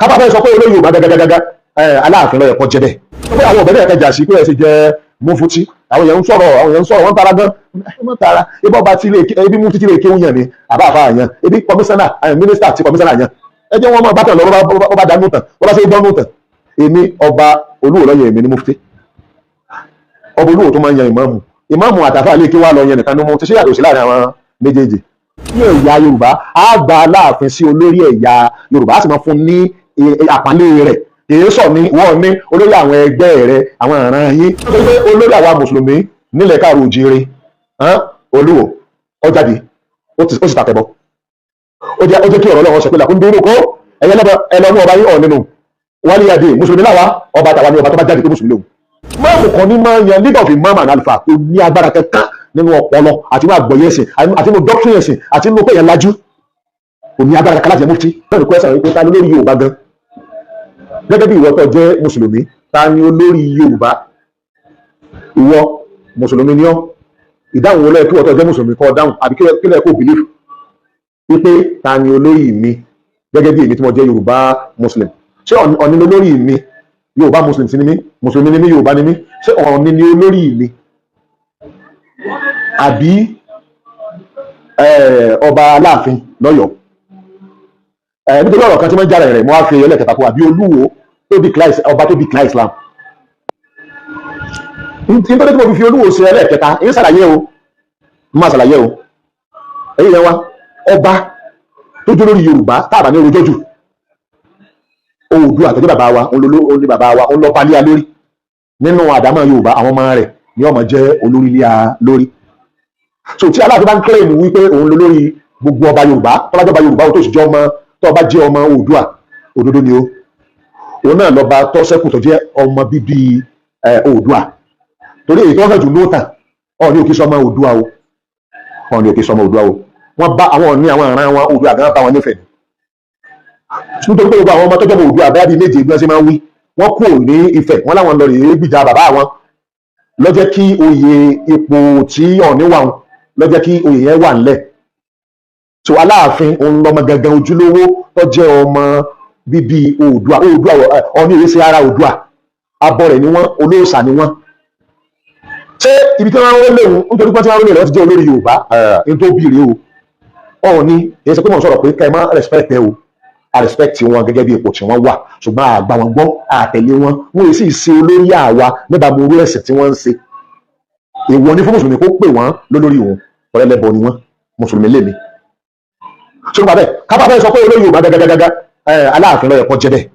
Kábà fẹ́ sọ pé olóyè Yorùbá gàgàgàgà, Aláàfin ló yẹ kó jẹ́ bẹ́ẹ̀. Pé àwọn ọ̀bẹ náà kẹjà sí pé ẹ sì jẹ́ mufti. Àwọn èèyàn ń sọ̀rọ̀, àwọn èèyàn ń sọ̀rọ̀, wọ́n tara gan, wọ́n tara. Ebi ọba tí ilé, ebi mufti tí ilé kéwù yàn ni àbá àfa yàn, ebi kọmíṣánná, mínísítà tí kọmíṣánná yàn. Ẹ jẹ́ wọ́n máa bá tàn lọ, bọ́ bá dánú tàn, wọ́n bá ṣe dánú tàn. Èmi, ọba Olúwo ló yàn èmi ní mufti. Ọba Olúwo tó máa ń yan ìmáàmù, ìmáàmù àtàfà ilé kí wàá lọ yan nìkan ní mufti. Ṣé yàtọ̀ sí láàrin àwọn méjèèjì? Ní ẹ̀yà Yorùbá, á gba Aláàfin sí olórí ẹ̀yà Yorùbá, á sì máa fún ní àpọ́nlé rẹ̀. Kìí sọ ní wọ́n ní olórí àwọn ẹgbẹ́ rẹ̀, àwọn ìran yín. Nítorí pé olórí àwa mùsùlùmí nílẹ̀ káàró òjìire, Olúwo ó jáde, ó sì tàtẹ̀bọ̀. Ó jẹ́ kí ọ̀rọ̀ lọ́wọ́ sọ pé làkún dúró kó ẹ̀yẹ lọ́bọ̀ ẹ lọ́mú ọba yín ọ̀ nínú wálé adé. Mùsùlùmí làwa, ọba tàwa ní ọba tó bá jáde pé mùsùlùmí lòun. Mọ́ọ̀mù kan ní máa ń yan leader of imam and alfa. Kò ní agbára kankan nínú ọpọlọ àti nínú àgbọ́yé ẹ̀sìn àti nínú doctrine ẹ̀sìn àti nínú pé yẹn lajú. Kò ní agbára kankan láti jẹ́ mufti. Náà ní question wípé ta ni olórí Yorùbá gan? Gẹ́gẹ́ bí ìwọ tó jẹ́ mùsùlùmí, ta ni olórí Yorùbá? Ìwọ mùsùlùmí ni ọ́. Ìdáhùn wọlé kí wọ́n tó jẹ́ mùsùlùmí kọ́ dáhùn, àbí kí lẹ́ẹ̀ kó believe wípé ta ni olórí mi gẹ́gẹ́ bí èmi tí mo jẹ́ Yorùbá muslim? Ṣé Ọ̀ọ̀ni ni olórí mi? Yorùbá muslim sí ni mí, mùsùlùmí ni mí, Yorùbá ni mí. Ṣé Ọ̀ọ̀ni ni olórí mi, àbí ọba Aláàfin lọ́yọ̀ọ́? Nítorí ọ̀rọ̀ kan tí wọ́n jára rẹ̀, mo wá fi ẹlẹ́kẹta kó, àbí Olúwo tó declare, ọba tó declare Islam. Nítorí tí mo fi Olúwo ṣe ẹlẹ́kẹta, ń ṣàlàyé o, ń máa ṣàlàyé o. Èyí yẹn wá, ọba tó jó lórí Yorùbá táàbà ní orojọ́ jù, Oòduà tó jẹ́ bàbá wa, òun ní bàbá wa, òun lọ́ba lé a lórí. Nínú àdámọ́ Yorùbá, àwọn ọmọ rẹ̀ ni ọmọ jẹ́ olórí lé a lórí. So tí Aláàfin bá ń claim wípé òun ló lórí gbogbo ọba Yorùbá, tó bá jọba Yorùbá, tó sì jẹ́ ọmọ, tó bá jẹ́ ọmọ Oòduà, òdodo ni o. Òun náà lọ́ba tó ṣẹ́kù tó jẹ́ ọmọ bíbí Oòduà, torí èyí tó ń fẹ́ jù lóòtàn, Ọọ̀ni òkè sọmọ Oòduà o, Ọọ̀ni òkè sọmọ Oòduà o. Wọ́n bá àwọn Ọọ̀ni, àwọn ìran wọn, Oòduà gan bá wọn nífẹ̀ẹ́, nítorí pé gbogbo àwọn ọmọ tọ́jọ́ mọ Oòduà bẹ́ẹ̀ bíi méje bí wọ́n ṣe máa ń wí, wọ́n kúrò ní Ifẹ̀, wọ́n láwọn lọ rèé gbìjà bàbá àwọn. Ló jẹ́ kí oyè ipò tí Ọọ̀ni wà, ló jẹ́ kí oyè yẹn wà ńlẹ̀. So Aláàfin òun lọmọ gangan ojúlówó tó jẹ́ ọmọ bíbí Oòduà. Oòduà, Ọọ̀ni èyí ṣe ara Oòduà, abọ́ rẹ̀ ni wọ́n, olóòṣà ni wọ́n. Ṣé ibi tí wọ́n ń léwu nítorí pé wọ́n ń léwu, ti jẹ́ olórí Yorùbá ní tó bí rèé o. Ọọ̀ni èyí ṣe pé mò ń sọ̀rọ̀ pé ká ẹ má respect ẹ o. A respect wọn gẹ́gẹ́ bí ipò tí wọ́n wà, ṣùgbọ́n àgbà wọn gbọ́, àtẹ̀lé wọn, wọn èyí sì ṣe olórí àwa níbàámu orí ẹ̀sìn tí wọ́n ń ṣe. Èèwọ̀ ni fún mùsùlùmí kó pè wọ́n lólórí òun, ọ̀rẹ́lẹ́bọ ni wọ́n, mùsùlùmí lèmi. Ṣùgbọ́n bẹ́ẹ̀ kábà fẹ́ sọ pé olórí Yorùbá gàgàgàgà, Aláàfin ló yẹ kó jẹ́ bẹ́ẹ̀.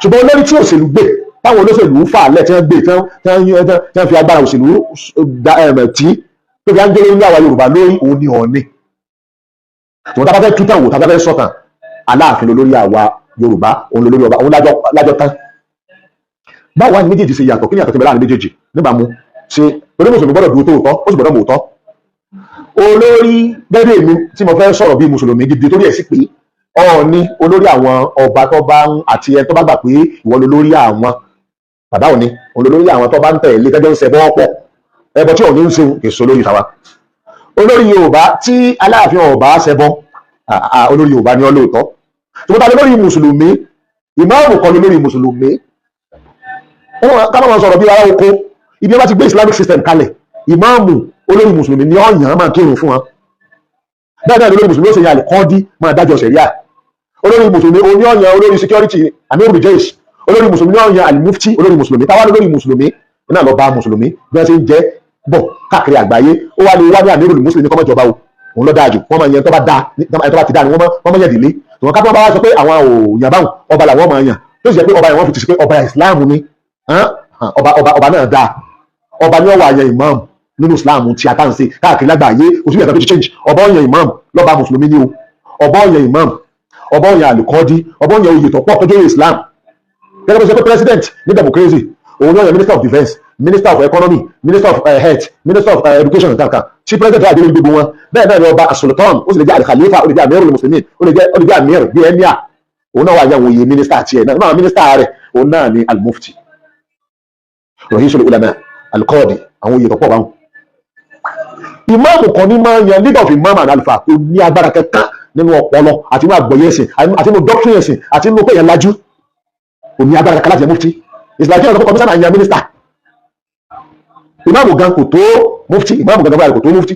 Ṣùgbọ́n olórí tí òṣèlú gbé, táwọn olóṣèlú fà lẹ̀, tí wọ́n gbé, tí wọ́n fi agbára òṣèlú tí tó fi á ń gbé lórí àwa Yorùbá lórí, òun ni Ọọ̀ni. Ṣùgbọ́n tá a bá fẹ́ tútàn wò, tá a bá fẹ́ sọ̀tàn, Aláàfin lólórí àwa Yorùbá, òun lólórí ọba, òun lájọ tán. Báwo wá ní méjèèjì ṣe yàtọ̀? Kí ni yàtọ̀ tí bẹ láàrin méjèèjì níbàámu ṣe? Torí mùsùlùmí gbọ́dọ̀ dúró tóòtọ́, ó sì gbọ́dọ̀ mọ̀ òótọ́. Olórí gẹ́gẹ́ èmi tí mo fẹ́ sọ̀rọ̀ bí mùsùlùmí gidi, torí ẹ̀ sì pé Ọọ̀ni olórí àwọn ọba tó bá ń àti ẹni tó bá gbà pé ìwọ lolórí àwọn bàbá òní, òun lolórí àwọn tó bá ń tẹ̀lé tẹ́jọ́ ń ṣẹbọ pọ̀. Ẹbọ tí Ọọ̀ni ń ṣe kì í ṣe olórí tàwa. Olórí Yorùbá tí Aláàfin ọba ṣẹbọ, olórí Yorùbá ni ọ lóòótọ́. Ṣùgbọ́n ta lórí mùsùlùmí? Ìmáàmù kan lórí mùsùlùmí. Ká má máa sọ̀rọ̀ bí ará oko. Ibi wọn bá ti gbé Islamic system kalẹ̀, ìmáàmù olórí mùsùlùmí ni ọ̀yàn máa kírun fún wọn. Bẹ́ẹ̀ náà olórí mùsùlùmí ó ṣe yàn àlùkọ́dí máa dájọ́ sẹ̀ríà. Olórí mùsùlùmí oní ọ̀yàn olórí security, amiru jais. Olórí mùsùlùmí ọ̀yàn alimufti. Olórí mùsùlùmí táwa, olórí mùsùlùmí náà lọ bá mùsùlùmí bí wọ́n ṣe ń jẹ́ bọ̀ káàkiri àgbáyé. Ó wá lè wá ní amiru mùsùlùmí kọ́mọ́jọba o, òun ló dáa jù. Wọ́n máa yan tó bá dáa, tó bá ti dáa ni wọ́n máa yàn dìlé. Tòun ká tó bá wá sọ pé àwọn ò yàn báwọn, ọba làwọn máa yàn, tó sì jẹ́ pé ọba yẹn wọ́n fi ti sí pé ọba ìsìláàmù ni, ọba náà dáa. Ọba ní ọwọ́ àyàn imam nínú islam tí a tá ń ṣe káàkiri lágbàáyé. Kò sí ìyàtọ̀ tó ti change. Ọba ọ̀yàn imam lọ́ba mùsùlùmí ni o. Ọba ọ̀yàn imam, ọba ọ̀yàn àlùkọ́dí, ọba ọ̀yàn oyè tó pọ̀ tó jẹ́ islam. Gẹ́gẹ́ bó ṣe pé president ní democracy, òun ní ọ̀yàn minister of defence, minister of economy, minister of health, minister of education kankan tí president wà dé lórí gbogbo wọn. Bẹ́ẹ̀ náà ni ọba asultan, ó sì lè jẹ́ alikhalifa, ó lè jẹ́ amirul muslimin, ó lè jẹ́ amir bíi emir. Òun náà wà yàn òye minister tiẹ̀ náà. Náà minister rẹ̀, òun náà ni almufti, rahisul ulama, alqadi, àwọn oyè tó pọ̀ báwọn. Ìmáàmù kan ní máa ń yan leader of imam and alfa. Kò ní agbára kankan. Nínú ọpọlọ àti nínú àgbọ́yé ẹ̀sìn àti nínú doctrine ẹ̀sìn àti nínú pé yẹn lajú, kò ní agbára kankan láti jẹ mufti. It's like kí commissioner yan minister. Ìmáàmù gan kò tó mufti. Ìmáàmù gan gan kò tó mufti.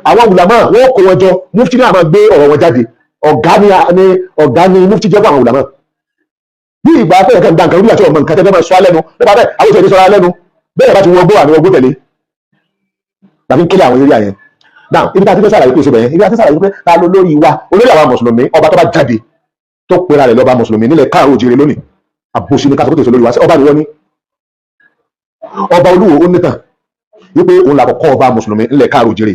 Àwọn ulama wọn kó wọn jọ, mufti náà máa gbé ọ̀rọ̀ wọn jáde. Ọ̀gá ni, ọ̀gá ni mufti jẹ́ fún àwọn ulama. Bí ìgbà pé nǹkan gba nǹkan lórí àti ọmọ nǹkan tẹ́fẹ́ máa sọ lẹ́nu nípa bẹ́ẹ̀, àwọn ìṣẹ̀lẹ̀ sọ̀rọ̀ lẹ́nu bẹ́ẹ̀ bá ti wọgbó àní wọgbó tẹ̀lé tàbí ń kílẹ̀ àwọn eré àyẹn. Now, ibi tá a ti fẹ́ sàlàyé pé ìṣe bẹ̀yẹn, ibi tá a ti sàlàyé pé ta ló lórí wa, olórí àwọn mùsùlùmí, ọba tó bá jáde tó pera rẹ̀ lọ́ba mùsùlùmí nílẹ̀ káàró òjìrè lónìí, àbòsí ni ká sọ pé kèsì olórí wa. Sí ọba ni wọ́n ní ọba Olúwo, ó nítàn wípé òun làkọ́kọ́ ọba mùsùlùmí nílẹ̀ káàró òjìrè.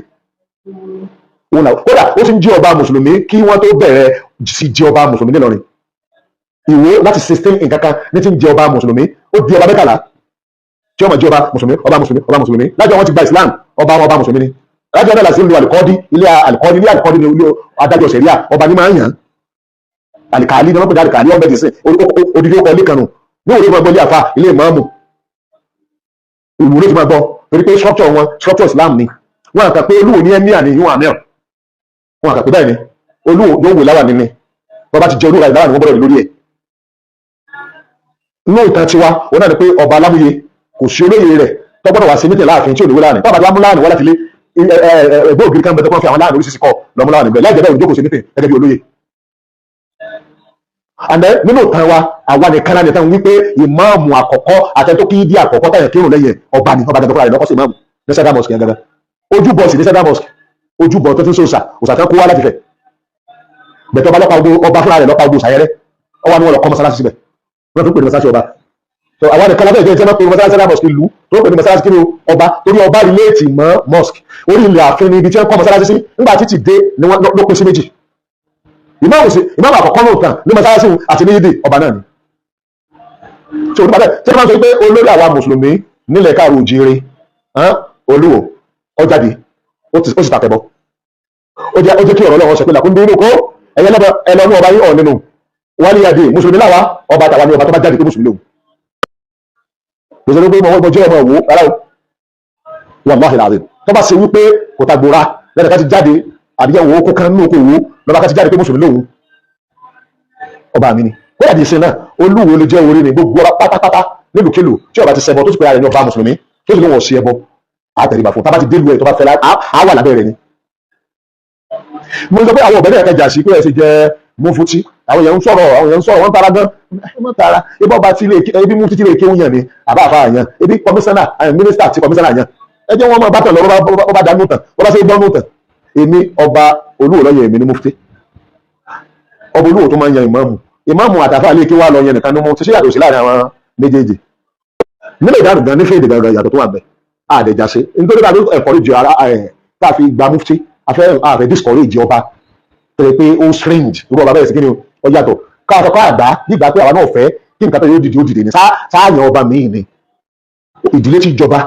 Òun là kódà ó ti ń jí ọba mùsùlùmí kí wọ́n tó bẹ̀rẹ̀ sí jí ọba mùsùlùmí nílọrin. Ìwó láti 16 nǹkan kan ní ti ń jẹ ọba mùsùlùmí. Ó di ọba 13 tí ó máa jẹ ọba mùsùlùmí, ọba mùsùlùmí, ọba mùsùlùmí. Lájọ wọn ti gba Islam, ọba wọn ọba mùsùlùmí ni. Lájọ náà láti lu alikọ́dí, ilé alikọ́dí, ilé alikọ́dí ni ilé adájọ́ sẹ̀ríà. Ọba ní máa ń yàn alikali ní wọ́n pè ní alikali. Ọ̀bẹ ti sìn odidi ọkọ̀ ilé kan nù ní òwe máa gbọ́ ilé àfa, ilé ìmáàmù, ìwúlò ti máa gbọ́, torí pé structure wọn, structure Islam ni. Wọn àkà pé Olúwo ní emir ní ìwọ̀n amir. Wọn àkà pé báyìí ni Olúwo yóò wò láwà nínú. Wọn bá ti jẹ Olúwo láwà ní wọn gbọ́dọ̀ lórí ẹ̀. Inú ìtàn tiwa, òun náà ni pé ọba alámúye kò sí olóyè rẹ̀ tó gbọ́dọ̀ wá sí mítẹ̀ láàfin tí ò ní wé láàrin. Tọ́ba tí wọ́n mú láàrin wọ́n láti lé ẹgbẹ́ ògiri kan bẹ tó kàn fi àwọn láàrin oríṣiríṣi kọ lọ́mú láàrin bẹ́ẹ̀. Láì jẹ́ bẹ́ẹ̀, òun jókòó sí mítẹ̀ gẹ́gẹ́ bí olóyè. And then nínú ìtàn wa, àwa nìkan náà nìkan wípé ìmáàmù àkọ́kọ́ àtẹ̀tó kí dí àkọ́kọ́ táyà kírun lẹ́yìn ọba ni ọba gẹ́gẹ́ fúnra rẹ̀ lọ́kọ́ sí ìmáàmù ní Central Mosque yẹn gẹ́gẹ́. Ojúbọ sí ní Central Mosque, ojúbọ tó ti ń sòsà, òsà tán kó wá láti fẹ̀ bẹ̀tẹ̀. Ọba lọ́pàá ogbó, ọba fúnra rẹ̀ lọ́pàá ogbó sàyẹrẹ ọwọ́ ni wọ́n lọ kọ́ mọ́sálásí síbẹ̀. Wọ́n fi ń pè ní mọ́sálásí ọba. So àwọn nìkan lábẹ́ ìjẹ́ tí wọ́n pè ní mọ́sálásí Central Mosque ìlú tó pè ní mọ́sálásí kí ni ọba, torí ọba relate mọ́ mosque. Orí ilẹ̀ ààfin ni ibi tí wọ́n kọ́ mọ́sálásí sí. Nígbà títì dé ni wọ́n ló pín sí méjì. Ìmáàmù sí ìmáàmù àkọ́kọ́ náà tàn ní mọ́sálásí àti ní yídì, ọba náà ni. So onípa bẹ́ẹ̀ tí wọ́n sọ pé olórí àwa mùsùlùmí nílẹ̀ káàró òjíire, Olúwo ó jáde, ó sì tàtẹ̀bọ̀. Ó jẹ́ kí ọ̀rọ̀ Ọlọ́run sọ pé làkúndé inú kó ẹ̀yẹ lọ́bọ̀ ẹ lọ mú ọba yín ọ̀ nínú wálé adé. Mùsùlùmí láwa, ọba tàwa ní ọba tó bá jáde pé mùsùlùmí lòun. Kò sọ pé mo jẹ́ ọmọ òwò rárá o. Wallahi alazim, tó bá ṣe wípé kò ta gbòòrà lẹ́nu ká ti jáde àbí ẹ̀wọ̀n okó kan nínú oko òwò lọ́ba ká ti jáde pé mùsùlùmí lòun, ọba mi ni. Kódà di ìsìn náà, Olúwo lè jẹ́ orí ni gbogbo ọba pátápátá nílùúkìlù tí ọba ti ṣẹbọ, tó sì pé ara rẹ̀ ní ọba mùsùlùmí, tó sì lóun ò sí ẹbọ, àtẹ̀ríba fún. Tábà ti délùú ẹ̀ tó bá fẹ́, á wà lábẹ́ rẹ̀ ni. Mo sọ pé àwọn ọ̀bẹ náà kẹjà sí pé ẹ ṣe jẹ́ mufti. Àwọn èèyàn ń sọ̀rọ̀, àwọn èèyàn ń sọ̀rọ̀, wọ́n ń tara gan. Ẹ má tara. Ebi ọba tí ilé ebi mufti tí ilé kéwù yàn ni àbá àfa yàn, ebi kọmísánná, mínísítà tí kọmísánná yàn. Ẹ jẹ́ wọ́n máa bá tàn lọ. Bọ́ bá dánú tàn, bọ́ bá ṣe gbọ́ nù tàn. Èmi, ọba Olúwo lọ́yẹ̀ èmi ní mufti. Ọba Olúwo tó máa ń yan ìmáàmù, ìmáàmù àtàfà ilé kí wàá lọ yẹn nìkan ní mo ti ṣe yàtọ̀ sí láàrin àwọn méjèèjì nílẹ̀ ìdánù gan nífẹ̀ẹ́ èdè gangan. Yàtọ̀ tó wà bẹ́ẹ̀ àdẹ̀já ṣe nítorí bá a encourage ara ẹ̀ tá a fi gba mufti, afẹ́ àfẹ́ discourage ọba tó yẹ pé ó strange. Irú ọba bẹ́ẹ̀ sí kí ni ó yàtọ̀ káàtọ̀ ká àgbá nígbà pé àwa náà fẹ́ kí nǹkan tó yóò dìde, ó dìde ní sáàyàn ọba míì ni. Ìdílé tí jọba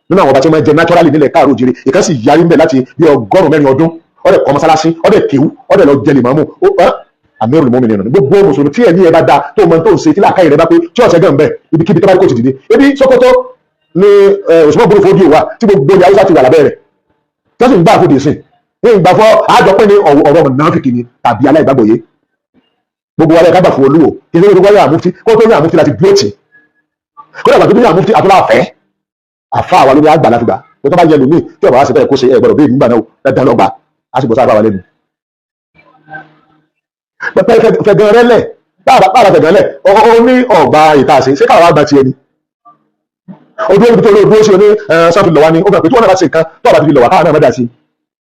nínú àwọn ọba tí wọ́n jẹ naturally nílẹ̀ káàró òjìrè, ìkan sì yarí ń bẹ̀ láti bí 104 ọdún. Ó dẹ̀ kọ́ mọ́sálásí, ó dẹ̀ kéwú, ó dẹ̀ lọ jẹ lìmọ́mù amirul mu'minin nínú gbogbo mùsùlùmí. Tí ẹ̀mí ẹ bá da tó mọ tó ń ṣe, tí làákàyè rẹ bá pé, tí ọ̀sẹ̀ gan bẹ́ẹ̀, ibikíbi tó bá rí kó ti dìde. Ebi Sokoto ni Usman buru Fodio wa tí gbogbo ní Haúsá ti wà lábẹ́ rẹ̀, tí wọ́n sì ń gbà fòdì sí ní ìgbà fọ́ àjọpín ní ọ̀rọ̀ mọ̀nàfíkì ni tàbí aláìgbàgbọ́yé. Gbogbo wa lẹ́ka gbà fún Olúwo. Kí ló gbogbo yà mufti kó tó yà mufti láti dúró tì. Kó dàgbà tó yà mufti àtúnlá àfẹ́ àfa àwa lórí àgbà láti gbà pé tó bá yẹ lómi tí ọba wa ṣe bẹ́ẹ̀ kó ṣe ẹ gbọ́dọ̀ bẹ́ẹ̀ nígbà náà dandan lọ́gbà á sì bọ́ sábà wà lẹ́nu. Pẹpẹ fẹgàn rẹ lẹ báàbà fẹgàn lẹ ó ní ọgbà ìta ṣe ṣé káwa gba tiẹ̀ ni ojú omi tó lóò dúró sí oní sọ́ọ̀fì lọ́wọ́ ni ó gbà pé tí wọ́n náà bá ṣe nǹkan tó bá ti fi lọ́wọ́ káwọn náà má dà sí.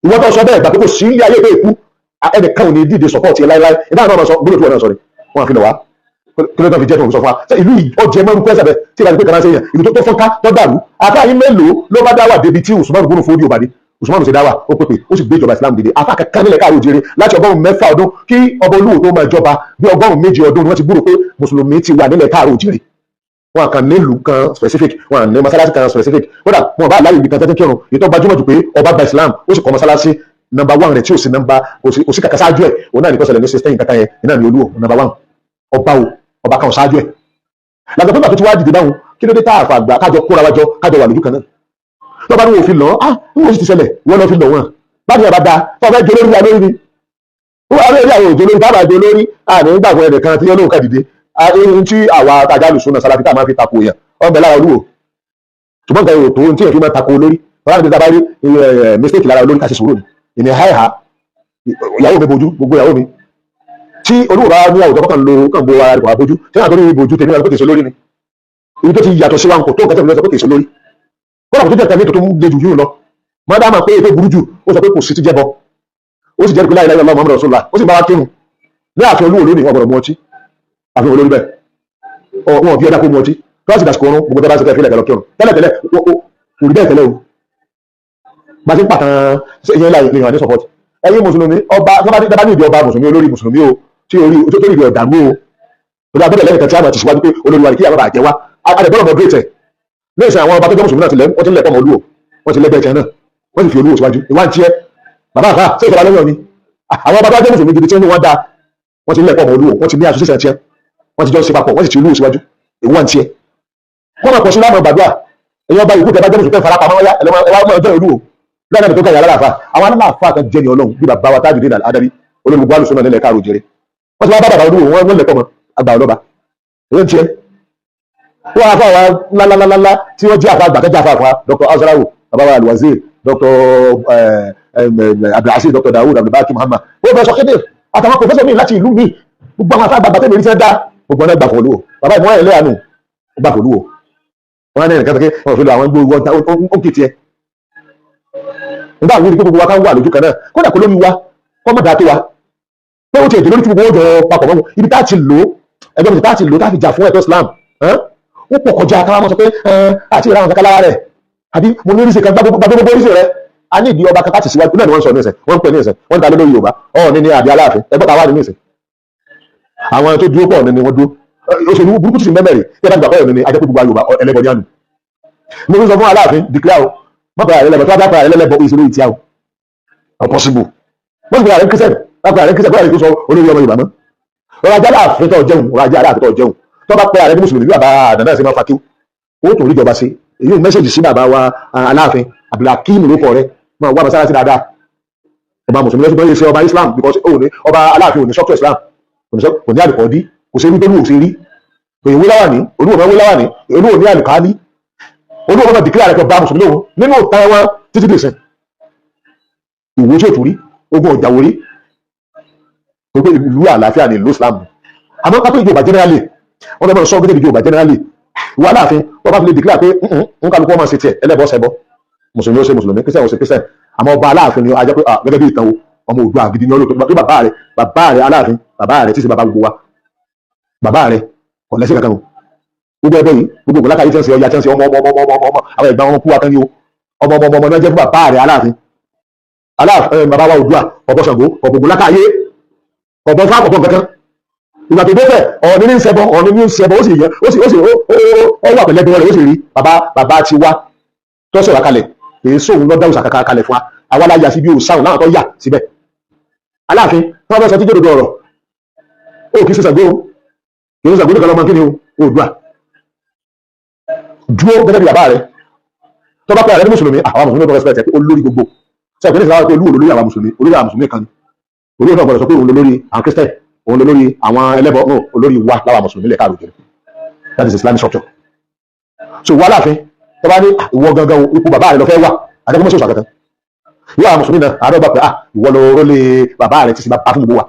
Ìwọ́n tó sọ bẹ́ẹ̀ gbà pé kò sí ilé ayé pé ikú ẹnìkan ò ní dìde support ẹ láéláé. Ìbára náà sọ gbọ́dọ̀ tí wọ́n náà sọ ni wọ́n á fi lọ wá. Kí ló tó fi jẹ́ tó ń sọ fún wa? Ṣé ìlú yìí ó jẹ mọ́rú pẹ́sẹ̀ bẹ́ẹ̀ tí ìbá ti pé kan ṣe yẹn, ìlú tó fọ́nká tó dàrú àfáà yín mélòó ló bá dáwà débi tí Usman gbónú fódìó bá dé? Usman ṣe dáwà, ó pèpè, ó sì gbé ìjọba Islam dìde. Àfáà kankan nílẹ̀ káàró òjìrè láti 600 ọdún kí ọba Olúwo tó máa jọba, bí 107 ọdún ni wọ́n ti gbúrò pé mùsùlùmí ti wà nílẹ̀ káàró òjìrè. Wọn kàn nílùú kan specific, wọn ní mọ́sálásí kan specific. Kódà wọn bá láyé ibi kan tẹ́tí kírun. Èyí tó gbajúmọ̀ jù pé ọba gba Islam, ó sì kọ́ mọ́sálásí number one rẹ̀ tí ò sí number, kò sí kàkà sáájú ẹ̀, òun náà ní kó ṣẹlẹ̀ ní 16 kankan yẹn iná ní Olúwo number one. Ọba o, ọba kan ṣáájú ẹ̀ làgbà tó gbà tó ti wá dìde báwọn. Kí ló dé tá àfà àgbà kájọ kóra wájọ, kájọ wà lójú kan náà? Tọ́ba ní wọ́n fi lọ, ah, ń wọ́n sì ti ṣẹlẹ̀, wọ́n lọ fi lọ wọn báyìí. Àbá da tó fẹ́ jẹ lórí wa lórí ni. Wọ́n wá lórí àwọn òjò lórí tábà jẹ lórí àní gbàgbọ́ ẹnìkan tí yóò lóun kà dìde ohun tí àwa àjálù súnà sálàfí tá a máa fi tako yẹn ọbẹ̀ lára olúwo, ṣùgbọ́n nǹkan yóò tó ohun tí èèyàn fi máa tako olórí. Wọ́n á ní bí rí mistake lára olórí, ká ṣe sùúrù ni. Èmi háìhá ìyàwó mi bojú, gbogbo ìyàwó mi tí olúwo bá ní àwùjọ kọkàn lo kàn bo ara rẹ̀ kò wá bójú tí wọ́n àtọ́rí bojú tèmi náà pé kìí ṣe olórí ni. Ibi tó ti yàtọ̀ sí wa kò tó nǹkan tẹ̀lé sọ pé kìí ṣe olórí, kódà kò tó jẹ́ tẹ̀lé tó tún le jù yìí lọ. Mọ́dá máa pé ètò burú jù, ó sọ pé kò sí ti jẹ́bọ, ó sì jẹ́ pé la ilaha illallah Muhammadu rasulullah, ó sì bá wa kírun ní ààfin olúwo lónìí. Wọn gbọ́dọ̀ mu ọtí ààfin olórí bẹ́ẹ̀, wọn bí ọdá kó mu ọtí tó bá sì dàsìkò oorun. Gbogbo tó bá sì fẹ́ fílẹ̀ kẹlọ kírun tẹ́lẹ̀ tẹ́lẹ̀, kò rí bẹ́ẹ̀ tẹ́lẹ̀ o. Bá ti ń pàtàn ìyẹn láì lè hàn ní support. Ẹ̀yin mùsùlùmí, ọba tó bá ní ìdí ọba mùsùlùmí, olórí mùsùlùmí o, tí orí tó rí ọ̀dàrú o, torí agbọ́dọ̀ lẹ́yìn kan tí a máa ti síwájú pé olórí wa ní kí àwọn bàjẹ́ wa adẹ̀gbọ́dọ̀ moderate ẹ̀ lẹ́sìn. Àwọn ọba tó jẹ́ mùsùlùmí náà ti lẹ́, wọ́n ti ń lẹ̀kọ́ ọmọ olúwo, wọ́n ti lẹ́gbẹ̀ẹ́ tiẹ̀ náà, wọ́n sì fi olúwo síwájú. Ìwà ń tiẹ̀ bàbá àfà ṣé ìjọba lẹ́yìn ọ̀ni. Àwọn ọba tó jẹ́ mùsùlùmí gidi tí wọ́n da, wọ́n ti lẹ̀kọ́ ọmọ olúwo, wọ́n ti ní association tiẹ̀, wọ́n ti jọ ṣe papọ̀, wọ́n sì ti olúwo síwájú. Ìwà ń tiẹ̀ wọ́n máa pọ̀ sí láàmú gbàdúrà. Èyàn ọba ìkú tẹ bá jẹ́ mùsùlùmí fara pamọ́ yá, ẹ̀wá ọjọ́ olúwo lẹ́yìn tó kẹ́yà aláàfà. Àwọn aláàfà kan jẹ́ ní ọlọ́run bí bàbá wa Tajudeen Al-Adabi, olórí gbogbo alùsùn náà nílẹ̀ káàró jẹrẹ. Wọ́n ti wá bá bàbá olúwo, wọ́n lẹ̀kọ́ mọ́ àgbà ọlọ́ba. Èyí ń tiẹ̀ wọ́n àfa wa ńláńláńlá tí wọ́n jẹ́ àfa àgbà tó jẹ́ àfa àfa, Dr. Azrawo, bàbá wa Alwazir, Dr. Abdulhasis, Dr. Dawud Abdulbaki Muhammad, Professor Kéde àtàwọn professor míì láti ìlú míì, gbogbo àwọn afa àgbà tẹ́lẹ̀ rí dá gbogbo ọ̀nà gbà fún olúwo. Bàbá ìmọ̀ ẹ̀ lẹ́yàánú gbà fún olúwo. Wọn ní ẹnìkan tó ké wọn fi lọ àwọn gbogbo ó kì í tiẹ̀ nígbà wo ni pé gbogbo wa ká wà lójú kan náà, kódà kó lórí wa kọ́ mọ̀ dáa tó wa pé ó ti èdè lórí tí gbogbo ó jọ papọ̀ mọ́. Ibi tá a ti lò ó, ẹgbẹ́ mi tá a ti lò ó tá a fi jà fún ẹ̀tọ́ Islam, ó pọ̀ kọjá káwá mọ́ sọ pé àti ìran kankan lára rẹ̀ àbí mo ní oríṣi kan gbàgbé gbogbo oríṣi rẹ̀. A ní ìdí ọba kan láti síwájú náà ni wọ́n ń sọ ní ìsìn, wọ́n ń pè ní ìsìn, wọ́n ń ta lórí Yorùbá ọ̀ọ́ni ní àbí Aláàfin ẹgbẹ́ ta wà ní ìsìn. Àwọn tó dúró pọ̀ ní wọ́n dúró. Òṣèlú burúkú sì mẹ́mẹ́rì tí ẹ bá gbà pọ̀ ní ajẹ́ pé gbogbo Yorùbá ẹlẹ́bọ ní àná. Mo ń sọ fún Aláàfin, declare o, mọ́pẹ́ àrẹ lẹ́bọ̀ tó bá pẹ́ àrẹ lẹ́bọ̀, ìṣòro ìtìyà o possible. Wọ́n sì pẹ́ àrẹ Christian, bá pẹ́ àrẹ Christian, kó àrẹ tó sọ olórí ọmọ Yorùbá mọ́. Ọ̀rọ̀ ajá Aláàfin tó jẹun, ọ̀rọ̀ ajá Aláàfin tó jẹun, tó bá pẹ́ àrẹ ní mùsùlùmí bí bàbá àdàdà ṣe máa fa kíw, ó tún rí ìjọba ṣe. Èyí ò message sí bàbá wa Aláàfin Abdulhakeem ló kọ rẹ, máa wá masalasi dáadáa. Ọba mùsùlùmí lọ́sùn tó ń ṣe ọba Islam, because ó ní ọba Aláàfin ò ní structure Islam, kò ní àlùkò dí, kò sí rí tó lù ò sí rí kò ìwé láwà ní olúwo máa wé láwà ní olúwo ní àlùkálí. Olúwo máa declare rẹ̀ pé ọba mùsùlùmí lòun nínú ìtàn wọn títí dìsìn. Ìwé tí ò tún rí ogun ọjà wò rí gbogbo ìlú àlàáfíà ní ìlú Islam. Àmọ́ kápẹ́ ìjọba generally, wọ́n fẹ́ máa sọ gẹ́gẹ́ bí ìjọba generally, ìwọ Aláàfin tó bá fi lè declare pé ń kálukú ọmọ ṣe tiẹ̀, ẹlẹ́bọ ṣẹbọ, mùsùlùmí ó ṣe mùsùlùmí, Christian ó ṣe Christian, àmọ́ ọba Aláàfin ni a jẹ́ pé gẹ́gẹ́ bí ìtàn o, ọmọ Oòduà gidi ní ọlọ́tọ̀ tó bàbá rẹ̀, bàbá rẹ̀ Aláàfin, bàbá rẹ̀ tí ṣe bàbá gbogbo wa, bàbá rẹ̀ kò lẹ́sẹ̀ kankan o. Gbogbo ẹbọ yìí, gbogbo ògùn lákàyè tí wọ́n ṣe ọya tí wọ́n ṣe ọmọ ọmọ ọmọ ọmọ ọmọ àwọn ẹ̀gbọ́n wọn kú wa kan ní o, ọmọ ọmọ ọmọ náà jẹ́ fún bàbá rẹ̀ Aláàfin. Aláàfin bàbá wa Oòduà, ọ̀bọ Ṣàngó, ọ̀bọ lákàyè, ọ̀bọ fún àkọ́kọ́ kankan. Ìgbà tó débẹ̀, Ọ̀ọ̀ni ní ń ṣẹbọ, Ọ̀ọ̀ni ní ń ṣẹbọ, ó sì yẹ ó sì ó sì ó ó wà pẹ̀lẹ́ bẹ́ẹ̀ rẹ̀, ó sì rí bàbá bàbá ti wá tó sọ̀rọ̀ kalẹ̀. Èyí sóhun lọ́dá òsà kàkà kalẹ̀ fún wa, àwa la yà sí bí òsáhùn láwọn tó yà síbẹ̀. Aláàfin tí wọ́n fẹ́ sọ tí jòdòdò ọ̀rọ̀, ó kì í ṣe Ṣàngó, kì í ṣe Ṣàngó nìkan lọ́mọ kí ni o. Oòduà dúró gẹ́gẹ́ bí bàbá rẹ̀. Tó bá pẹ́ àrẹ ní mùsùlùmí, àwọn mùsùlùmí tó respect ẹ̀ pé olórí gbogbo sọ pé ní ìsìláwọ́ pé olúwo lórí àwọn mùsùlùmí, olórí àwọn mùsùlùmí kan ni. Olórí náà gbọ́dọ̀ sọ pé òun lórí àwọn Christian, òun lórí àwọn ẹlẹ́bọ. No, olórí wa láwa mùsùlùmí lẹ̀ káàró jẹrẹ. That is Islamic structure. So wà láàfin tó bá ní ìwọ gangan ipò bàbá rẹ lọ fẹ́ wà, àdẹ́gbẹ́mọ́sọ̀ sàkàtàn ìwọ àwọn mùsùlùmí náà àádọ́gba pé ah, ìwọ lọ rólé bàbá rẹ ti sì bàbá fún gbogbo wa.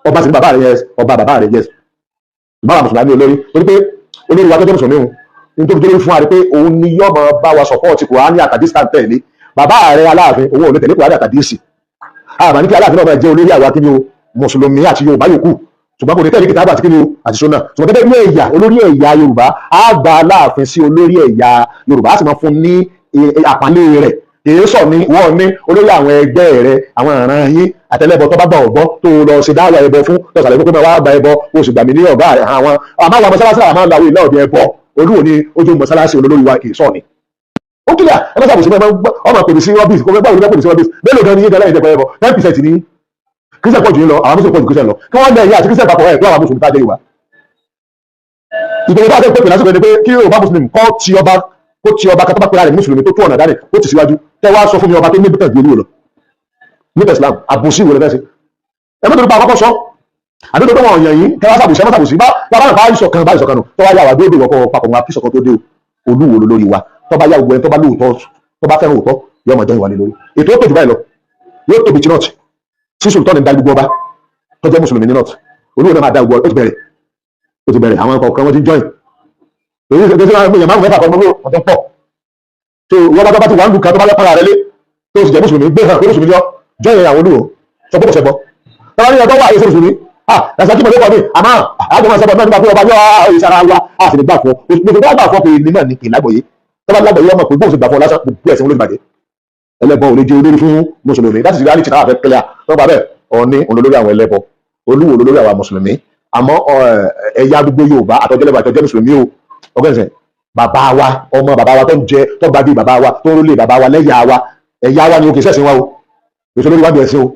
Ọba sì ní bàbá rẹ, yes, ọba bàbá rẹ, yes. Bàbá mùsùlùmí ní olórí, torí pé olórí wa tó jẹ́ mùsùlùmí òun nítorí tó lórí fún wa rí pé òun ni yóò máa bá wa support Kùránì àtàdísì tá tẹ̀lé. Bàbá rẹ Aláàfin, òun ò lè tẹ̀lé Kùránì àtàdísì. Àmà ní kí Aláàfin náà máa jẹ́ olórí àwa kí ni o, mùsùlùmí àti Yorùbá yòókù, ṣùgbọ́n kò ní tẹ̀lé kìtàbà àti kí ni o àti sunna. Ṣùgbọ́n gẹ́gẹ́ bí ẹ̀yà, olórí ẹ̀yà Yorùbá, á gba Aláàfin sí olórí ẹ̀yà Yorùbá, á sì máa fún ní àpọ́nlé rẹ̀. Kìí sọ ní wọ́n ní olórí àwọn ẹgbẹ́ rẹ̀, àwọn ìran yín àtẹlẹ́bọ tó bá gbà ọ̀gbọ́ tó lọ ṣe dáwà ẹbọ fún tó ṣàlàyé pé máa wá gba ẹbọ, o sì gbà mí ní ọ̀gá rẹ̀. Àwọn àmọ́ àwọn mọ́sálásí àwọn máa ń làwọn ìlà òbí ẹbọ. Olúwo ní ojú mọ́sálásí olórí wa kìí sọ ni. Ó kílíà, ẹ bá ṣàbòsí ọmọ pèmí sí rubbish kò fẹ́ báwo ni bá pèmí sí rubbish. Mélòó gan ni yín gan láyé ìjẹpẹ ẹbọ? 10% ní Christian pọ̀ jù yín lọ, àwọn mùsùlùmí pọ̀ jù Christian lọ. Kí wọ́n lẹ̀ yín àti Christian papọ̀ ẹ̀ tó àwọn mùsùlùmí tá a jẹ́ Yorùbá. Ìgbèrè bá fẹ́ pèpè lásìkò ẹni pé kí Yorùbá mùsùlùmí kọ́ ti ọba, kó ti ọba kátó bá pera rẹ̀ mùsùlùmí tó tó ọ̀nà dání, kó ti síwájú. Tẹ́ wá sọ fún mi ọba tó ní bíkàn ju olúwo lọ nípa Islam. Àbòsí ìwòlẹ̀ fẹ́ sí. Ẹ mọ́tò nípa àkọ́kọ́ sọ àdúgbò tó wọn yàn yín kẹwàá sàbòsí, ẹ má sàbòsí. Bá bá bá ìṣọ̀kan bá ìṣọ̀kan nù tó wá yà wá dóòdò wọ́pọ̀ papọ̀ wọn àfíṣọ̀kan tó dé o. Olúwo lórí wa tó bá yà gbogbo ẹni tó bá lóòótọ́, tó bá fẹ́ràn òótọ́, yóò máa jọ ìwà lé lórí. Ètò ó tóbi báyìí lọ, yóò tóbi tí north tí sultan ń darí gbogbo ọba tó jẹ́ mùsùlùmí ní north. Olúwo náà máa dá gbogbo. Ó ti bẹ̀rẹ̀, ó ti bẹ̀rẹ̀. Àwọn kọ̀ọ̀kan wọ́n ti join. Èyí ṣe ṣe èèyàn márùn mẹ́fà kan mọ́ wọ́n ti ń pọ̀. So wọ́n bá ti wà ń lù kan tó bá lọ́pàá rẹ lé, tó sì jẹ́ mùsùlùmí, gbé hàn pé mùsùlùmí yọ, join àwọn olúwo, sọ pé kò ṣẹbọ. Tọ́lá ní ọjọ́ wà ayé ṣe mùsùlùmí, ah, ẹ̀sán kí mo lè kọ́ mi, àmọ́ àjọ máa ṣẹbọ náà nípa pé ọba yọ ìsara wa, a sì lè gbà fún ọ. Gbogbo bá gbà fún ọ pé ní náà ní kì í lágbọ̀ọ́yé. Tọ́lá lágbọ̀ọ́yé, ọmọ pé bóun sì gbà fún ọ lásán, gbogbo ẹ̀sìn olóògbé ẹlẹ́bọ ò lè jẹ́ olórí fún mùsùlùmí. That is the reality náà. Fẹ́ clear tó bá bẹ́ẹ̀, Ọọ̀ni olórí àwọn ẹlẹ́bọ, Olúwo olórí àwọn mùsùlùmí. Àmọ́ ẹ̀yà gbogbo Yorùbá, àtọ́jẹ́lẹ́bọ, àtọ́jẹ́ mùsùlùmí o, ọgẹ́sẹ̀ bàbá wa, ọmọ bàbá wa tó ń jẹ, tó gba bí bàbá wa, tó ń rólé bàbá wa lẹ́yà wa, ẹ̀yà wa ni o, kì í ṣẹ̀sìn wa o. Kì í ṣe olórí wa bí ẹ̀sìn o.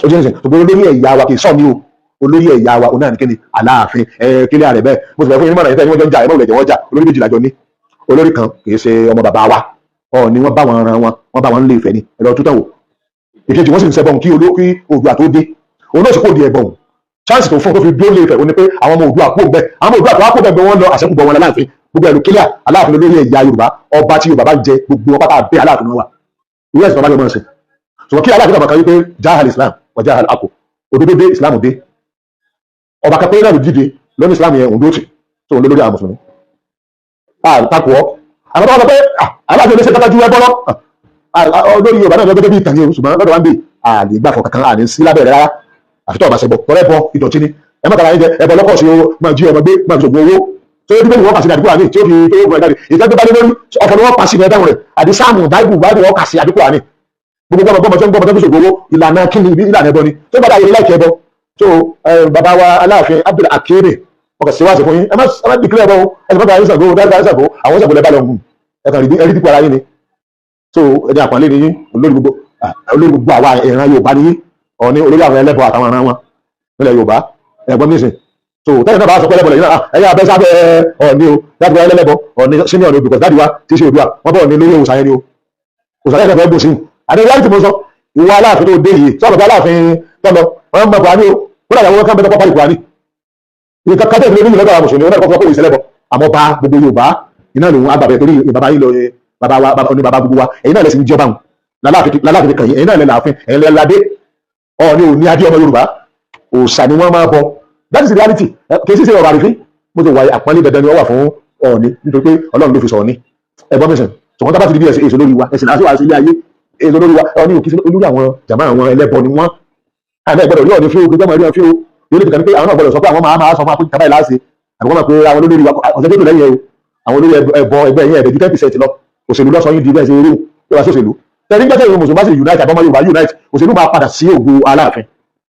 Ó jẹ́ ìsìn gbogbo olórí ẹ̀yà wa kì í sọ̀ ní o. Olórí ẹ̀yà wa onáà ní kíni? Aláàfin. Ẹ̀ kílẹ̀ rẹ̀ bẹ́ẹ̀. Mo sì fẹ́ fún yín mọ̀nà yìí tẹ́ ní wọ́n jọ ń jà, ẹ̀ mọ̀ wùlẹ̀ jẹ́ wọ́n jà. Olórí méjìlá jọ ní. Olórí kan kì í ṣe ọmọ bàbá wa. Ọ̀ọ́ni wọ́n bá wọn ran wọn, wọ́n bá wọn lé Ifẹ̀ ni. Ẹ̀rọ tútàn wò. Ìkejì, wọ́n sì ń ṣẹbọn kí oló kí Oòduà tó dé. Òun náà sì kò di ẹ̀bọ̀n. Chance tó fún tó fi dúró lé Ifẹ̀, ó ní pé àwọn ọmọ Oòduà kó bẹ́ẹ̀, àwọn ọmọ Oòduà tó wá kó bẹ́ẹ̀, wọ́n lọ àṣẹkù bọ̀ wọn láàfin. Gbogbo ẹ̀rù kílíà, Aláàfin lórí ẹ̀yà Yorùbá. Ọba tí Yorùbá bá ń jẹ, gbogbo wọn pátá bẹ́ẹ̀, Aláàfin wọn wà. Ìwé ẹ̀sìn bàbá yóò máa ṣe ṣùgbọ́n kí Aláàfin bàbá kan wípé jahal Islam wà jahal ako, òdodo dé, Islam dé. Ọba kan péré náà ló dìde lóní Islam yẹn, òun dó tì tó òun lórí àwọn mùsùlùmí. Àtakò ọ, àwọn tó wọ́n sọ pé Aláàfin olóṣèlú kátà ju ẹbọ lọ lórí Yorùbá náà lọ́gẹ́gẹ́ bí ìtàn yẹn, ṣùgbọ́n lọ́dọ̀ wa ń bè àlè gbà fọ kankan, àní sí lábẹ́ rẹ̀ rárá, àfi tó ọba ṣẹbọ tọrẹ bọ ìdọ̀tí ni. Ẹ má tara yín jẹ. Ẹbọ lọ́kọ̀ sí owó, máa jí ọmọ gbé, máa fi ṣògùn owó tó yẹ kí wọ́n kà sí àdúgbò àní tí ó fi tó yẹ jáde ìtẹ́jú bá dé lórí ọkọ̀ ni wọ́n pa sí ní ẹ̀dáhùn rẹ̀ àdí sáàmù báìbù báìbù wọ́n kà sí àdúgbò àní. Gbogbo gbọmọ gbọmọ tó ń gbọmọ tó fi ṣògùn owó, ìlànà kíni? Ìlànà ẹbọ ni tó bá dáyé láìkí ẹbọ. So bàbá wa Aláàfin Abdul Akérè, ọkọ̀ síwájú fún yín, ẹ má dìklẹ̀ ẹbọ o. Ẹ sì má bàa yín Ṣàngó, dáadáa Ṣàngó, àwọn Ṣàngó lẹ bá lọ gùn, ẹ kàn rí dípò ara yín ni. So ẹni àpọ́nlé ni yín, olórí gbogbo àwa ìran Yorùbá ni yín. Ọ̀ní olórí àwọn ẹlẹ́bọ àtàwọn ìran wọn nílẹ̀ Yorùbá, ẹ̀gbọ́n mi sìn. So tẹ́lẹ̀ náà bá sọ pé ẹlẹ́bọ lẹ́yìn náà, ẹ̀yà abẹ́ sábẹ́ Ọ̀ní o, láti wá ẹlẹ́bọ Ọ̀ní senior ni o, because daddy wa tí í ṣe Oòduà, wọ́n bọ̀ ní lórí òòsàn yẹn ni o. Òòsàn yẹn fẹ́ gbòsìn sí àdéhùn láti mo sọ. Ìwọ Aláàfin tó dé yìí, sọ̀rọ̀ pé Aláàfin tọ́lọ wọ́n mọ̀ Kùránì o, kódà àwọn kan bẹ́ẹ̀ tó kọ́ Kùránì nǹkan kan tẹ̀lé lórí lọ́dọ̀ àwọn mùsùlùmí, wọn náà kọ́kọ́ pé ìṣẹ̀lẹ̀ bọ̀. Àmọ́ bá gbogbo Yorùbá iná lòun agbàbẹ̀ torí bàbá yín lọ, bàbá wa ní bàbá gbogbo wa. Ẹ̀yin náà lẹ sì ń jọba wọn láláàfin kàn yín. Ẹ̀yin náà lẹ láàfin, ẹ̀yin lẹ ládé. Ọ̀ọ́ni ò ní adé ọmọ Yorùbá, òòṣà ni wọ́n máa bọ. That is the reality. Kì í sì ṣe ọ̀rọ̀ àrífín. Mo ti wà, àpọ́nlé dandan ni wọ́n wà fún Ọọ̀ni, nítorí pé Ọlọ́run ló fi sọ Ọ̀ọ́ni. Ẹ̀gbọ́n mi sìn, ṣùgbọ́n tá bá ti di bí ẹ̀sìn èso lórí wa, ẹ̀sìn láti wà sí ilé ayé èso lórí wa. Ọọ̀ni ò kì í ṣe olórí àwọn jàmá, àwọn ẹlẹ́bọ ni wọ́n. Àmì ẹ̀gbọ́dọ̀ rí Ọọ̀ni fún ogun jọ́mọ̀ rí Ọọ̀ni fún o. Yóò lè fi kàn ní pé àwọn náà gbọ́dọ̀ sọ pé àwọn máa sọ fún akókò kàbáyé láàṣẹ, àbí wọ́n mọ̀ pé àwọn olórí wa ọ̀sẹ̀ tó tò lẹ́yìn ẹ̀ o. Àwọn olórí ẹbọ ẹgbẹ́ yẹn ẹ̀bẹ̀ ju 10% lọ. Òṣèlú lọ́sọ yín di bẹ́ẹ̀ ṣe eré o. Yóò wá sí òṣèlú tẹ̀lé gbẹ́sẹ̀ ìwé mùsùlùmí bá sì unite, àbọ̀mọ́ Yorùbá unite, òṣèlú máa padà sí ògo Aláàfin.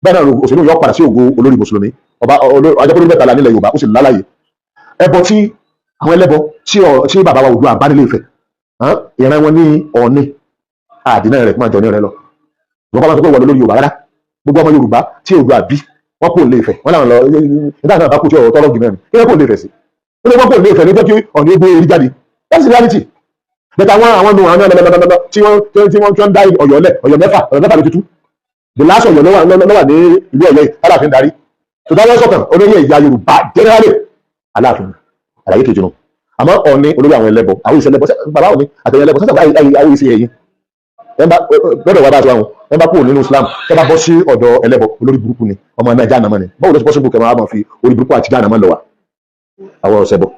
Bẹ́ẹ̀ náà òṣèlú yóò padà sí ògo olórí mùsùlùmí. Ọba ajẹ́pọ̀ lórí mẹ́tàlá nílẹ̀ Yorùbá, ó sì lálàyé ẹbọ tí àwọn ẹlẹ́bọ tí bàbá wa Oòduà bá nílé Ifẹ̀, ìran wọn ní Ọọ̀ni àdínà rẹ̀ máa jọ ní rẹ lọ. Ìwọ́n bá wọn sọ pé wọ́n lórí Yorùbá rárá. Gbogbo ọmọ Yorùbá tí Oòduà bí, wọ́n kò lè Ifẹ̀, wọ́n làwọn lọ nígbà náà bá kú tí ọ̀rọ̀ tọ́rọ̀ jù mẹ́rin kí wọ́n kò lè Ifẹ̀ sí. Ó ní wọ́n kò lè Ifẹ̀ ní jẹ́ kí Ọọ̀ni ó gbé orí jáde. That's the reality. Bẹ́ẹ̀ àwọn nù àwọn lọ́lọ́lọ́lọ́ tí wọ́n dá Ọ̀yọ́ lẹ̀, Ọ̀yọ́ mẹ́fà, Ọ̀yọ́ mẹ́fà ló ti tú. The last Ọ̀yọ́ ló wà ní ìlú Ọ̀yọ́ yìí Aláàfin darí. Tó dáwọ́ sọ̀tàn olórí ẹ̀yà Yorùbá generally, Aláàfin. Àlàyé kejì nù. Àmọ́ Ọọ̀ni olórí àwọn ẹlẹ́bọ, àwọn ìṣẹ̀lẹ̀bọ, bàbá Ọọ̀ni àtẹ̀yẹ ẹlẹ́bọ sọ́sọ́ àwọn ìṣe ẹ̀yìn lọ́dọ̀ wa bá ti wà wọn. Ẹ bá kúrò nínú Islam, tẹ́ bá bọ́ sí ọ̀dọ̀ ẹlẹ́bọ, olórí burúkú ni, ọmọ náà jáàná mọ́ ni. Báwo ló ti possible kẹ́ máa fi orí burúkú àti jáàná mọ́ lọ wa àwọn ọ̀sẹ̀ bọ̀?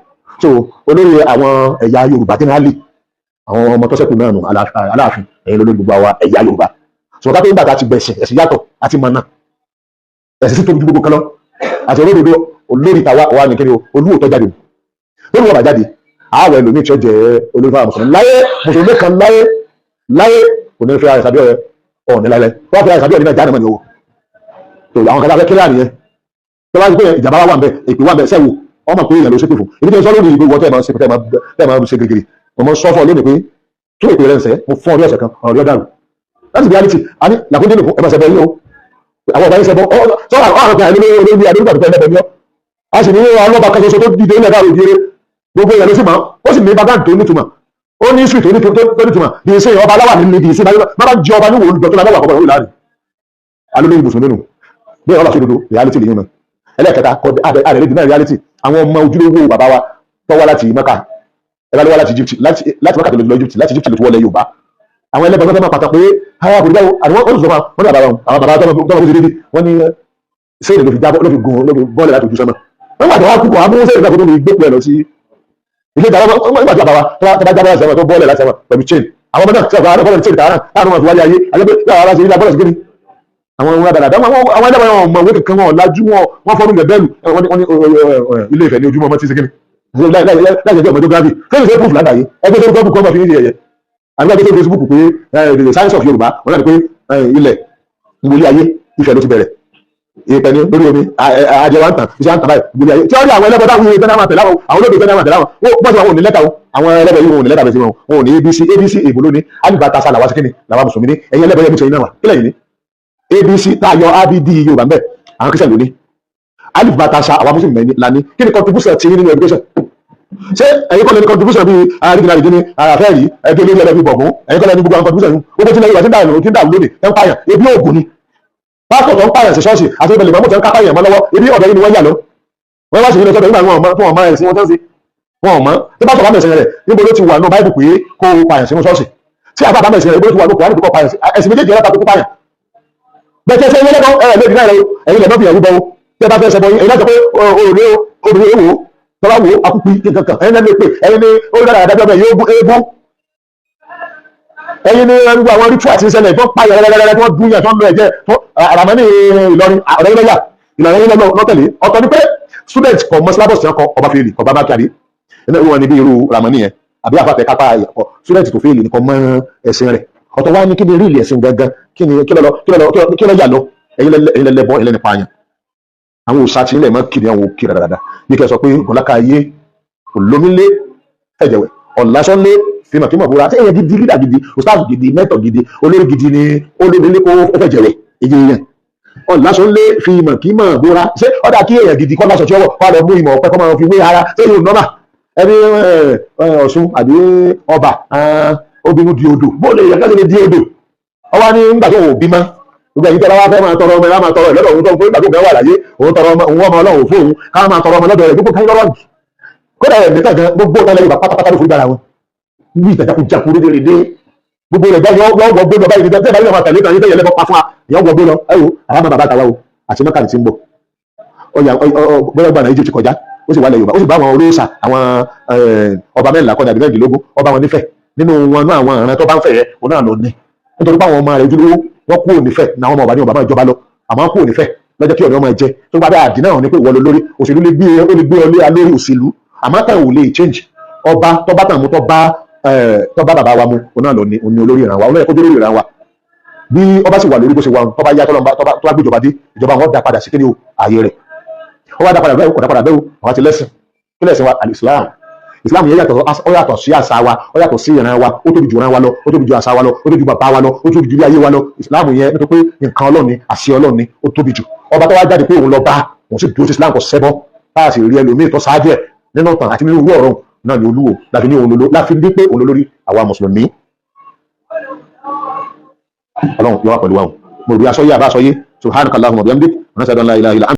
So olórí àwọn ẹ̀yà Yorùbá generally, àwọn ọmọ tó ṣẹ́kù náà nù, Aláàfin, ẹ̀yin lórí gbogbo àwa ẹ̀yà Yorùbá. Ṣùgbọ́n ká tó ń gbàgbà ti gbẹ̀sìn, ẹ̀sìn yàtọ̀ àti mọ̀nà, ẹ̀sìn sí tóbi ju gbogbo kan lọ. Àti olódodo olórí tàwa wà ní kíni o, olúwo tó jáde lórí wọn bá jáde, àwọ̀ ẹlòmíì tí ó jẹ́ olórí fáwọn mùsùlùmí láyé, mùsùlùmí kan láyé láyé kò ní fi ara ìsàbí ọ̀rẹ́ ọ̀ní láyé wọ́n fi ara ìsàbí ọ̀ní náà jáde mọ́ ni owó tó àwọn kan tá a fẹ́ kílíà nìyẹn. Tó bá ti pé ìjàmbá wà ń bẹ, èpè wà ń bẹ, sẹ́wò ọmọ pé èèyàn ló ṣépè fún. Ibi tí mo sọ lónìí, ìgbé wọ́n tẹ́ ẹ̀ máa ṣe, tẹ́ ẹ̀ máa ṣe gírígírí, mo máa sọ fún ọ lónìí pé kí èpè rẹ̀ ń sẹ́, mo fún ọ ní ọ̀sẹ̀ kan, ọ̀rọ̀ yóò dàrú. That's the reality. A ní làkúndé nìkún, ẹ máa ṣẹbọ yín o, àwọn ọba yín ṣẹbọ sọ àwọn àwọn ọkùnrin àìlórí olórí adóńgbà tó fẹ́ lẹ́bọ̀ ní ọ́. A sì ní ọlọ́ba kan ṣoṣo tó dìde nílẹ̀ káàró òdìrẹ, gbogbo èèyàn ló sì mọ̀. Ó sì ní background tó nítumọ̀, ó ní history tó nítumọ̀. Di ìsìn ọba aláwà ní di ìsìn bá bá jẹ ọba níwò olùdó tó láwà kọ́kọ́ lórí láàrin alólórí mùsùlùmí nù. Bí ọ̀rọ̀ bá ṣe dodo, reality lè yún náà. Ẹlẹ́ẹ̀kẹta, àdẹ̀lẹ́ deny reality. Àwọn ọmọ ojúlówó bàbá wa tó wá láti Mẹ́kà, ẹ̀rọ ló wá láti Egypt, láti Mẹ́kà tó lọ Egypt, láti Egypt ló ti wọlé Yorùbá. Àwọn ẹlẹ́bàá tó fẹ́ máa pàtàkì pé ara kò ní báwo àti wọ́n sọ fún wọn ní bàbá wọn, àwọn bàbá tó máa ṣe déédéé, wọ́n ní sẹ́yìn ló fi jábọ́, ló fi gun, ló fi bọ́ọ̀lẹ̀ láti ojú sánmà. Wọ́n gbà tó wá kúkọ̀ àmú sẹ́yìn náà kó tó fi gbé pẹ̀ lọ sí ilé ìdáwọ́. Wọ́n gbà tó bàbá wa tó bá jábọ́ láti sánmà, tó bọ́ọ̀lẹ̀ láti sánmà pẹ̀lú chain, àwọn ọmọ náà tí ọ̀gá bọ́ọ̀lẹ̀ chain tààrà táwọn ọmọ fi wáyé ayé ayé pé yàrá ṣe ilé abọ́lẹ̀ sí kíni. Àwọn ohun àdàdà, àwọn ẹlẹ́wọ̀n wọn mọ̀ wé kankan, wọn lajú wọn, wọ́n fọ́nú ilẹ̀ bẹ́ẹ̀lù. Wọ́n ní Ilé Ifẹ̀ ní ojúmọ́ ọmọ tí ṣe kíni láì jẹ́ ọmọ geography kéyìn ṣe proof lágbàáyé. Ẹgbẹ́ tó gbọ́ kọ́ ọmọ fi ní yẹ̀yẹ́ àbí ẹgbẹ́ tó Facebook pé the science of Yorùbá, wọn náà ní pé ilẹ̀ ìwòlé ayé, Ifẹ̀ ló ti bẹ̀rẹ̀, ìpẹ́ ní lórí omi ajẹ́ wa ń tàn iṣẹ́ à ń tàn báyìí ìwòlé ayé. Tí wọ́n rí àwọn ẹlẹ́bọ̀ táwọn ìwé náà tẹ̀lé, àwọn olóògbé náà tẹ̀lé, àwọn wọ́n ti wọn ò ní lẹ́tà o. Àwọn ẹlẹ́bọ̀ yìí, wọn ò ní lẹ́tà bẹ̀ sí wọn, wọn ò ní ABC. ABC èbó lóní alifata sa làwa sí kíni làwa mùsùlùmí ní. Ẹ̀yin ẹlẹ́bọ̀ yẹn mú sẹ́yìn náà wà kílẹ̀ yìí ní ABC tá a yọ abd Yorùbá ń bẹ̀, àwọn Christian lóní alifata sa, àwa mùsùlùmí la ní. Kí ni contribution ti nínú education? Ṣé ẹ̀yin kọ́ lè ní contribution bíi àrídìí àrídìí ní àfẹ́ rí ẹgbẹ́ olórí ẹlẹ́bí bọ̀gún? Ẹ̀yin kọ́ lè ní gbogbo àwọn contribution yìí? Gbogbo tí ilẹ̀ Yorùbá ti ń dàrú, tí ń dàrú lónìí, ẹ̀ ń pààyàn, ebi òògùn ni. Pásítọ̀ tó ń pààyàn sí ṣọ́ọ̀ṣì àti ìbẹ̀lẹ̀ ìmọ̀mù tó ń kápá èèyàn mọ́ lọ́wọ́, ebi ọ̀dọ̀ yìí ni wọ́n yà lọ. Wọ́n wá sí ilé sọ́dọ̀ nígbà wọn tó wọn mọ ẹ̀sìn wọn tó ń ṣe wọn ò mọ̀. Tí pásítọ̀ bá mẹ̀sìn rẹ̀, níbo ló ti wà ní Báíbù pé kó o pààyàn sínú ṣọ́ọ̀ṣì? Tí àbá bá mẹ̀sìn rẹ̀, níbo ló ti wà ní Kùránì pé kó o pààyàn? Ẹ̀sìn méjèèjì ẹ̀rọ kó pààyàn bẹ́ẹ̀ tẹ́ sẹ́yìn lẹ́kọ̀ọ́ ẹ̀ lóbi náà ẹ̀yin lẹ́mọ́ fi ẹ̀rú bọ́ tẹ́ bá fẹ́ ṣẹbọ yín. Ẹ̀yin láti sọ pé òrùlé òrùlé wò tọ́lá wò akúpi kankan. Ẹ̀yin lẹ́nu pé ẹ̀yin ní ó dára àdájọ́ bẹ́ẹ̀ yóò eégún. Ẹ̀yin ní gbogbo àwọn ritual ti ń ṣẹlẹ̀ tó pààyàn rẹ́rẹ́rẹ́, tó dún yẹn, tó ń lọ ẹ̀jẹ̀ tó àràmọ́ ní Ìlọrin ọ̀rẹ́ yìí lọ́yà Ìlọrin yìí lọ́tẹ̀lé. Ọ̀tọ̀ ni pé student kò mọ syllabus yẹn kọ, ọba fail kọ bá bá kíari ẹni wọn ni bí irú ramani yẹn àbí àfàtẹ kápá student tó fail nìkan mọ ẹ̀sìn rẹ̀. Ọ̀tọ̀ wá ní kí ni real ẹ̀sìn gangan, kí ni kí lọ kí lọ kí lọ yà lọ. Ẹ̀yin lẹ́lẹ́bọ, ẹ̀yin lẹ́ni pààyàn, àwọn òòṣà tí ilẹ̀ mọ́ kiri, àwọn òkè dáadáa bí kẹ́ sọ pé gọ̀láka ayé olómílé ẹ̀jẹ̀wẹ̀ ọ̀làsọ́lé fíìmọ̀ kí mọ̀ búra. Ṣé èèyàn gidi, leader gidi, ustaz gidi, mentor gidi, olórí gidi ni olómílé kó ó fẹ́ jẹ̀wẹ̀ èyí yẹn ọ̀làsọ́lé fíìmọ̀ kí mọ̀ búra? Ṣé ọ̀dà kí èèyàn gidi kọ́ lásọ tí ó wọ̀ kọ́ lọ mú ìmọ̀ ọ̀pẹ kọ́ máa fi wé ara? Ṣé yóò normal? Ẹni Ọ̀ṣun àbí ọba obìnrin di odò, bóòlù èèyàn kẹ́sì lè di odò? Ọwọ́ ní nígbà tó wò bímọ, gbogbo ẹ̀yin tẹ́lá wá fẹ́ máa tọrọ ọmọ, ẹ máa tọrọ ẹ̀ lọ́dọ̀ òun tó ń fún. Nígbà tó ń wà láyé, òun tọrọ ọmọ, òun ọmọ Ọlọ́run fún òun, ká máa tọrọ ọmọ lọ́dọ̀ rẹ̀. Gbogbo káyọ̀ lọ́rọ̀ kódà ẹ̀ níta gan, gbogbo ọ̀tá lẹ́yìn pátápátá ló forí gbára wọn ní ìtàjàkújakú rédèrèdè. Gbogbo rẹ̀ gbá yọ wọ gbé lọ báyìí níta tẹ́ báyìí náà máa tẹ̀lé tàn yín tẹ̀yẹ lẹ́fọ́ pa fún wa yọ wọ gbé lọ. Ẹ wo àwọn ọmọ bàbá tàwa o àti mọ́kàlì tí ń bọ̀ ọjà bóyá gbà náà Egypt kọjá, ó sì wà lẹ̀ Yorùbá, ó sì bá àwọn olóòṣà, àwọn ọba mẹ́rìnlá kọ́ni àbí mẹ́rìndínlógún, ọba wọn nífẹ̀ẹ́ nínú wọn náà. Àwọn ìran tó bá ń fẹ̀ yẹ òun náà lọ ní nítorí pé àwọn ọmọ rẹ̀ ojúlówó wọn kúrò nífẹ̀ẹ́ ní àwọn ọmọ ọba ní ọba máa jọba lọ, àmọ́ kúrò nífẹ̀ẹ́ lọ́jọ́ kí ọ̀nà ọmọ ẹ jẹ tó bá bẹ́ẹ̀ àdínà ní pé ìwọ ló lórí òṣèlú lè gbé, ó lè gbé ọ lé alórí òṣèlú, àmọ́ tàn ò lè change. Ọba tó bá tàn mú, tó bá bàbá wa mu, òun náà lọ ní òun ní olórí ìran wa, òun náà yẹ kó jẹ́ olórí ìran wa. Bí ọba sì wà lórí bó ṣe wà, tó bá yá, tó bá gbé ìjọba dé, ìjọba wọn dá padà sí kíni o ààyè rẹ̀. Ó wá dá padà bẹ́ẹ̀, kò dá padà bẹ́ẹ̀ o. Àwọn ti lẹ́sìn, kí lẹ́sìn wa? Al-Islam. Islam yẹn yàtọ̀, ó yàtọ̀ sí àṣà wa, ó yàtọ̀ sí ìran wa, ó tóbi ju ìran wa lọ, ó tóbi ju àṣà wa lọ, ó tóbi ju bàbá wa lọ, ó tóbi ju ilé ayé wa lọ. Islam yẹn, nítorí pé nǹkan Ọlọ́run ni, àṣẹ Ọlọ́run ni, ó tóbi jù. Ọba tó wá jáde pé òun lọ bá òun sì dúró sí Islam, kò ṣẹbọ, tá a sì rí ẹlòmíì tó ṣáájú ẹ̀ nínú ìtàn àti nínú irú ọ̀rọ̀ náà ní Olúwo láfi ní òun lolo, láfi ní pé òun lórí àwa mùsùlùmí. Ọlọ́run yọ wá pẹ̀lú wa o. Mo rò bí aṣọ yé àbá aṣọ yé. Subhanaka Allahumma wa bihamdik wa nashhadu an la ilaha illa anta.